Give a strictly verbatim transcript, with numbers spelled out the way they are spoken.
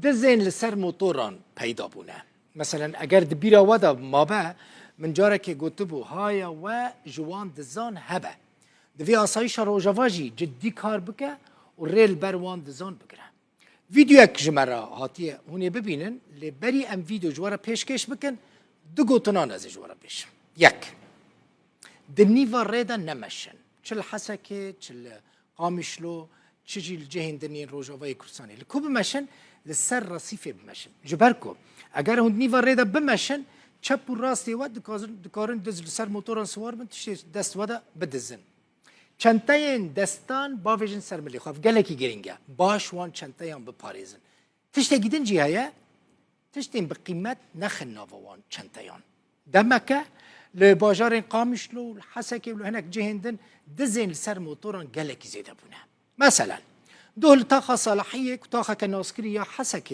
Dizên li ser motoran peyda bûne. Meselen, eger di bîra we de mabe, min carekê gotibû, haya we ji wan dizan hebe. Divê asayîşa Rojava jî ciddî kar bike û rê li ber wan dizan bigire. Vîdeoyek ji me re hatiye, hûn ê bibînin, lê berî em vîdeo ji we re pêşkêş bikin, du gotinan ez ê ji we re bêjim. Yek, di nîva rê de nemeşin. Çi li Hesekê, çi li Qamişlo, çi jî li cihên din yên Rojavayê Kurdistanê. Li ku bimeşin? Li ser resîfê bimeşin. Ji ber ku eger hûn di nîva rê de bimeşin, çep û rastê we dikazin- dikarin diz li ser motoran siwar bin, tiştê dest we de bidizin. Çenteyên destan bavêjin ser milê xwe. Ev gelekî girîng e. Baş wan çenteyan biparêzin. Tiştekî din jî heye, tiştên bi qîmet nexin nava wan çenteyan. Demeke li bajarên Qamişlo û li Hesekê û li hinek cihên din dizên li ser motoran gelekî zêde bûne. Meselen, doh li taxa Salahiyê ku taxeke naskirî ya Hesekê